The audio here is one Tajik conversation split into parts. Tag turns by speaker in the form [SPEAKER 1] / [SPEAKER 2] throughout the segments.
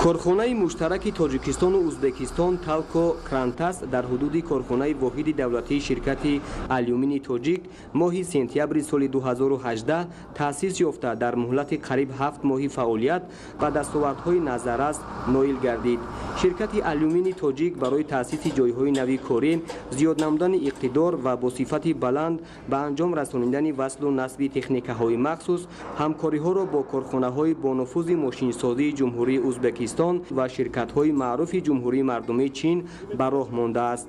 [SPEAKER 1] Корхонаи муштараки Тоҷикистону Узбекистон Талко Крантас дар ҳудуди корхонаи воҳиди давлатии ширкати Алюмини Тоҷик моҳи сентябри соли 2018 таъсис ёфта, дар муҳлати қариб 7 моҳи фаъолият ба дастовардҳои назаррас ноил гардид. Ширкати Алюмини Тоҷик барои таъсиси ҷойҳои нави корӣ, зиёд намудани иқтидор ва бо сифати баланд ба анҷом расонидани васлу насби техникаҳои махсус ҳамкориҳоро бо корхонаҳои бонуфузи мошинсозии Ҷумҳурии Узбекистон ва ширкатҳои маъруфи Ҷумҳурии Мардумии Чин ба роҳ мондааст.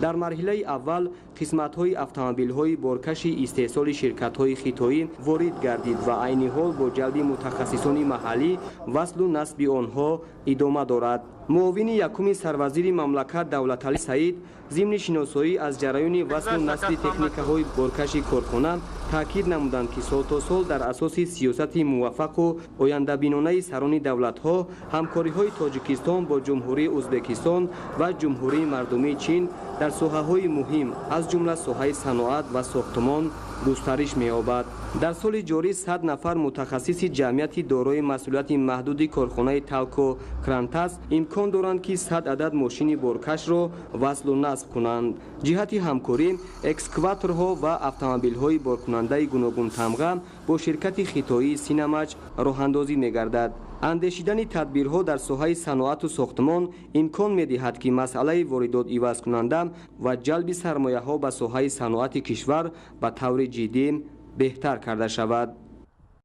[SPEAKER 1] Дар марҳилаи аввал қисматҳои автомобилҳои боркаши истеҳсоли ширкатҳои хитоӣ ворид гардид ва айни ҳол бо ҷалби мутахассисони маҳаллӣ васлу насби онҳо идома дорад. Муовини якуми сарвазири мамлакат Давлаталӣ Саид зимни шиносоӣ аз ҷараёни васлу насби техникаҳои боркаши корхона таъкид намуданд, ки сол то сол дар асоси сиёсати муваффақу ояндабинонаи сарони давлатҳо ҳамкориҳои Тоҷикистон бо Ҷумҳурии Узбекистон ва Ҷумҳурии Мардумии Чин дар соҳаҳои муҳим, аз ҷумла соҳаи саноат ва сохтмон густариш меёбад. Дар соли ҷорӣ 100 нафар мутахассиси ҷамъияти дорои масъулияти маҳдуди корхонаи Талко Крантас имкон доранд, ки 100 адад мошини боркашро васлу насб кунанд. Ҷиҳати ҳамкорӣ экскаваторҳо ва автомобилҳои боркунандаи гуногунтамға бо ширкати хитоии Синамач роҳандозӣ мегардад. Андешидани тадбирҳо дар соҳаи саноату сохтмон имкон медиҳад, ки масъалаи воридот ивазкунанда ва ҷалби сармояҳо ба соҳаи саноати кишвар ба таври ҷиддӣ беҳтар карда шавад.